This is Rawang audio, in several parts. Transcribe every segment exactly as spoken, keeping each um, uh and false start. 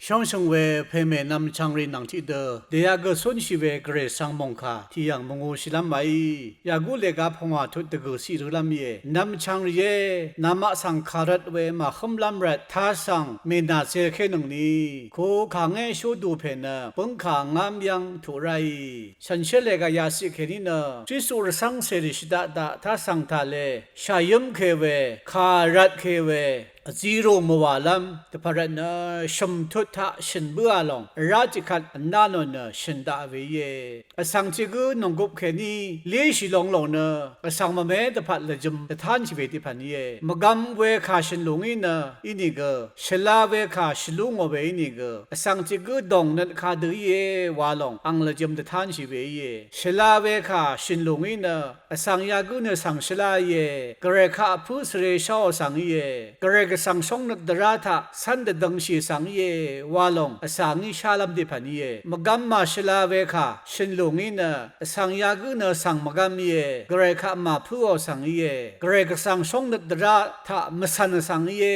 Shóngshø̀ng we pèmè nvmchvng rì nvng tiqdø dèyaq gø cúnshì we Gvray svng mòngkà tìyv̀ng mvngūshìlv́m wàí. Yàgú lèga pungwà tut dvgø̀ciq rølv́m íe. Nvmchvng rìé, namaq svng kàrvt we màhǿmlv́m rvt tasv̀ng mènàcēr kénøngni ku kàngé shúdu pè nø bǿngkà ngám yv́ng tuq ráì. Shànshér lèga yaciq kèní nø Kristu rvcv́ngcèrì shvdaqdaq tasv̀ng tàle shàyǿmke we, kàrvtke we, vzirò mvwàlv́m dvpvt rvt nø shø̀m tut taq shø̀n bǿà lòng vrá tiqkvt vná nò nø shø̀n daq we íe. Vsvng tiq gǿ nònggøp kèní líshì long lòng nø vsvng mvme dvpvt lvjøm dvtánshì we tiqpv̀n íe. Mvgvm we kà shø̀n lùngí nø ínìgø, shvla we kà shvlú ngò we ínìgø, vsvng tiq gǿ dòng nøt kadø íe wa lòng ang lvjøm dvtánshì we íe. Shvla we kà shø̀n lùngí nø vsvng yagǿ nø svng shvlá íe. Gvray kaq pǿ svre sháò svng íe. Gvray gvsvng shóngnøt dvrá taq cv́n dvdøngshì svng íe wa lòng vsvngí shálv́m dipv̀n íe. Mvgvm màshvla we kà shø̀n lùngí nø vsvng yagǿ nø svng mvgvm íe. Gvray kaq màpǿò svng íe. Gvray gvsvng shóngnøt dvrá taq mvcv̀n svng íe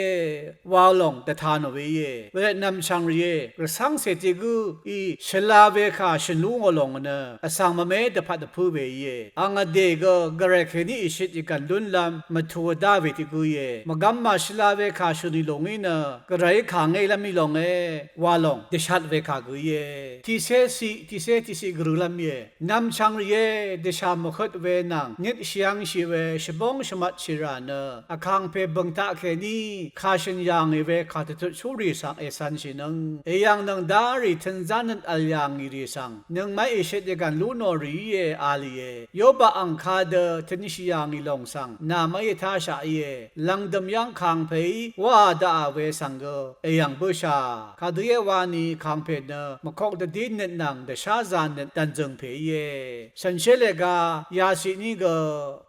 wa lòng dvta nò we íe. Wervt nvmchvng rìé, rvcv́ngcè tiq gǿí shvla we kà shø̀n lú ngò lòng nø vsvng mvme dvpvt dvpǿ we íe. Ang vdè gø Gvray kèní ìshit ìgv̀n lúnlv́m mvtu vdá we tiq gǿ íe. Mvgvm màshvla we kà shø̀nì lùngí nø Gvrayí kàngélv́m í longe wa lòng dvshat we kà gø íe. Tiqcé ciq, tiqcé tiqciq gvrølv́m íe. Nvmchvng rìé, dvshà mvhøt we nvng nøt shvyv̄ngshì we shvbóng shvmatshìrà nø vkàngpè bø̀ng taqkèní kà shø̀n yà ngì we kà dvtut shúrì svng ècv̄nshìnøng. Èyv̀ngnøng dárì tø̄nzá nøt v̀l yà ngì rì svng nøngmaqí ìshøt yvgv̀n lú nò rì íe a lìe. Yoba ang kadø tø̄nshì yà ngì lòng svng nàmaqí táshaq íe. Lv̀ngdø̀m yv́ng kàngpèí wáā daqà we svng gø èyv̀ng bǿshà. Kadø íe wani kàngpè nø mvkok dvdí nøt nvng dvsházā nøt dv̀nzø̀ng pè íe. Shànshér lèga yaciq ní gø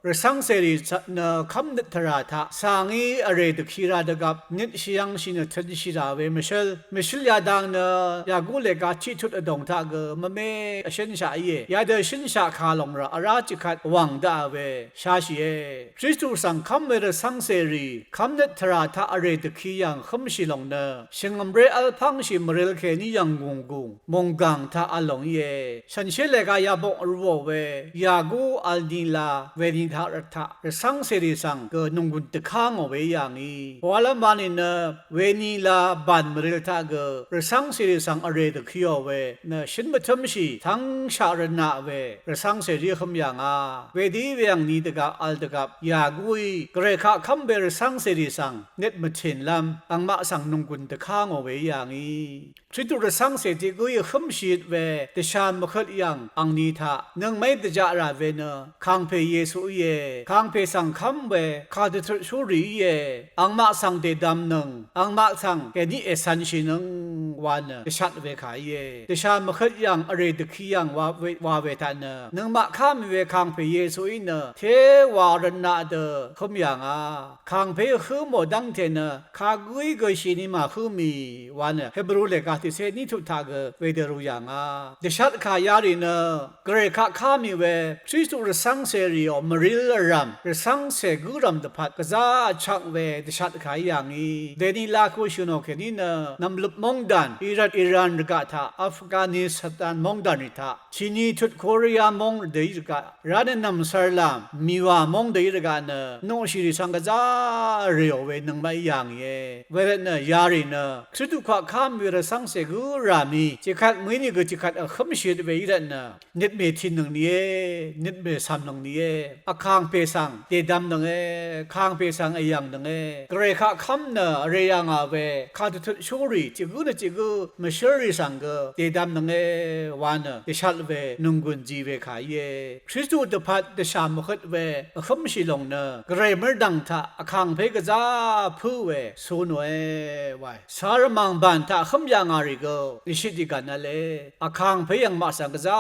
rvcv́ngcèrì nø kv́mnøt tvrà taq cà ngí vrè dvki ra dvgvp nøt shvyv̄ngshì nø tø̄nshì rà we mvshǿl. Mvshǿl yadang nø yàgú lèga tiqtut vdòng taq gø mvme vshǿnshaq íe. Yadø shǿnshaq kà lòng rà vrá tiqkvt wàng daqà we shashìe. Kristu svng kv́m we rvcv́ngcèrì kv́mnøt tvrà taq vrè dvki yv̀ng hǿmshì lòng nø shvngø̀mré v́lpv́ngshì mvril kèní yv̀ng gùnggùng mònggàng taq v̄l lòng íe. Shànshér lèga yabok vrūò we yàgú vl nila weni taq rvt taq rvcv́ngcèrì svng gø nònggùn dvká ngò we í yà ngì. Pòalv́m wa nìnø weni la bàn mvril taq gø rvcv́ngcèrì svng vrè dvkiò we nø shǿn mvtǿmshì tv́ngshaq rvnaq we rvcv́ngcèrì hǿm yà ngà. Wedø í we angni dvgvp vl dvgvp yàgúí Gvray kaq kv́m we rvcv́ngcèrì svng nøt mvtìnlv́m angmaq svng nònggùn dvká ngò we í yà ngì. Kristu rvcv́ngcè tiq gǿí vhǿmshìøt we dvshà mvhøt yv̀ng angni taq nøngmaqí dvjaq rà we nø kàngpè Yesu íe. Kàngpè svng kv́m we kà dvtut shúrì íe. Angmaq svng dèdvmnøng, angmaq svng kèní ècv̄nshìnøng wa nø dvshat we kà íe. Dvshà mvhøt yv̀ng vrè dvki yv̀ng wa we, wa we taq nø nøngmaq ká mì we kàngpè Yesuí nø téwa rvtnaq dø hǿm yà ngà. Kàngpèí vhǿ mò dv́ngte nø kagǿí gø shìni màhǿ mì wa nø Hebru lèga tiqcé ní tut taq gø wedø rū yà ngà. Dvshat kà yarì nø Gvray kaq ká mì we Kristu rvcv́ngcèrìò mvril vrv̀m rvcv́ngcè gǿrv̀m dvpvt gvzá vchvk we dvshat kà í yà ngì. Dèni laku shø̀nò kèní nø nv̀mløp móngdàn, Iran, Iran rvgaq taq, Afghanistan móngdànrì taq, tìni tut Korea móng dèí rvgaq, rvnø nv̀msvr lam mìwà móng dèí rvgaq nø noqshìrì svng gvzá rèò we nøngmaq í yà ngìe. Wervtnø yarì nø Kristu kaq ká mì we rvcv́ngcè gǿ rà mì tiqkvt mø̀í nìgø tiqkvt vhǿmshìøt we í rvtnø nøt mètinnøng nìe, nøt mècv̀mnøng nìe. Vkàngpè svng dèdvmnønge, kàngpè svng èyv̀ngnønge. Gvray kaq kv́m nø vrè yà ngà we kà dvtut shúrì tiq gǿ nø tiq gǿ mvshǿrrì svng gø dèdvmnønge wa nø dvshat we nònggùn zi we kà íe. Kristu dvpvt dvshà mvhøt we vhǿmshì lòng nø Gvray mørdv̀ng taq vkàngpè gvzá pǿ we cunòe wae. Cà rvmàng bàn taq hǿm yà ngà rì gø dvshit dvgv̀n v̄le. Vkàngpè angmaq svng gvzá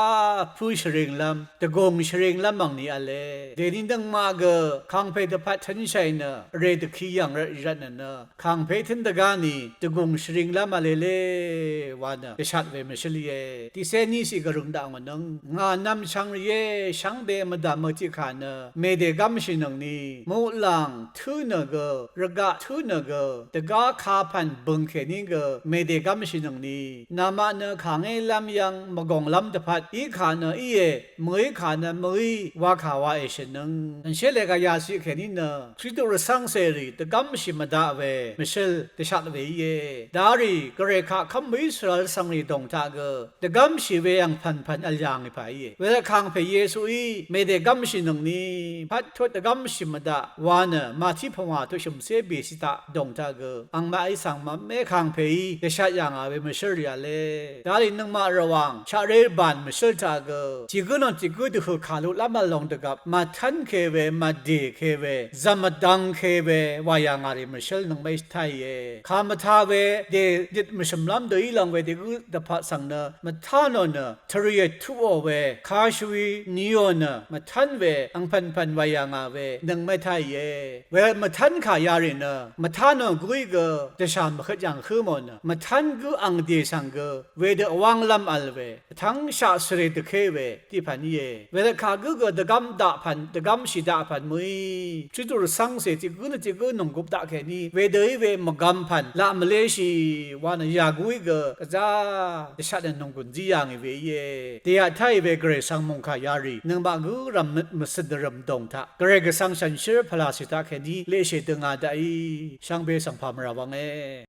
pǿ shvringlv́m, dvgùng shvringlv́m angni v̄le. Dèni nøngmaq gø kàngpè dvpvt tø̄nshàì nø vrè dvki yv̀ng rvt rì rvtnø nø kàngpè tǿn dvgá ni dvgùng shvringlv́m v̄le le wa nø dvshat we mvshǿl íe. Tiqcé ní ciq gvrøng daq ngò nøng ngà nvmshvng rìé, shvngbe mvdv̀mø tiqkà nø mèdègv́mshìnøngni muqlàng tǿ nø gø rvgaq tǿ nø gø dvgá kapv̀n bø̀ng kèní gø mèdègv́mshìnøngni, namaq nø kàngélv́m yv́ng mvgònglv́m dvpvt í kà nø íe, mø̀í kà nø mø̀í wa kà wa èshø̀nøng. Anshéle gvya ciq kèní nø Kristu rvcv́ngcèrì dvgv́mshì mvdaq we mvshǿl dvshat we íe. Darì gvray kaq kv́m Israel svngrì dòng taq gø dvgv́mshì we angpv̀npv̀n vl yà ngì pà íe. Wervt kàngpè Yesuí mèdègv́mshìnøngni pvt tut dvgv́mshì mvdaq wa nø Mati pungwà tut shø̀mcé bèciq taq dòng taq gø angmaqí svng mvme kàngpèí dvshat yà ngà we mvshǿl rì v̄le. Darì nøngmaq Rvwàng shaqré bàn mvshǿl taq gø tìgǿ nvng tìgǿ dvhø̀ kàluqlv́m vl lòng dvgvp màtv́nke we, màdèke we, zv̀m mvdvngke we wà yà ngà rì mvshǿl nøngmaqí táìe. Kà mvtā we dèdøt mvshø̀mlv́m dø í lòng we dègǿ dvpvt svng nø mvtá nò nø tvri ètuqò we, kashvwi niò nø mvtv́n we angpv̀npv̀n wàyà ngà we nøngmaq táìe. We mvtv́n kà yarì nø mvtá nò gǿí gø dvshà mvhøt yv̀ng hǿ mò nø mvtv́n gǿ angdè svng gø wedø vwánglv́m vl we vtv́ngshaq svre dvké we tiqpv̀n íe. Wervt kagǿ gø dvgv́m daqpv̀n, dvgv́mshì daqpv̀n mø̀í Kristu rvcv́ngcè tiqgǿ nø tiqgǿ nònggùp daqkèní wedø í we mvgvm pv̀n laq mvléshì wa nø yàgúí gø gvzá dvshat nø nònggùn zí yà ngì we íe. Dèyaq táì we gvray svng mòngkà yarì nøngmaq gǿ rv̀m møt mvcø̀n dvrø̀m dòng taq gvray gvsvng shànshér pvlàcè taqkèní leqshè dø ngà daqí shvngbe svng pà mvrà wvnge.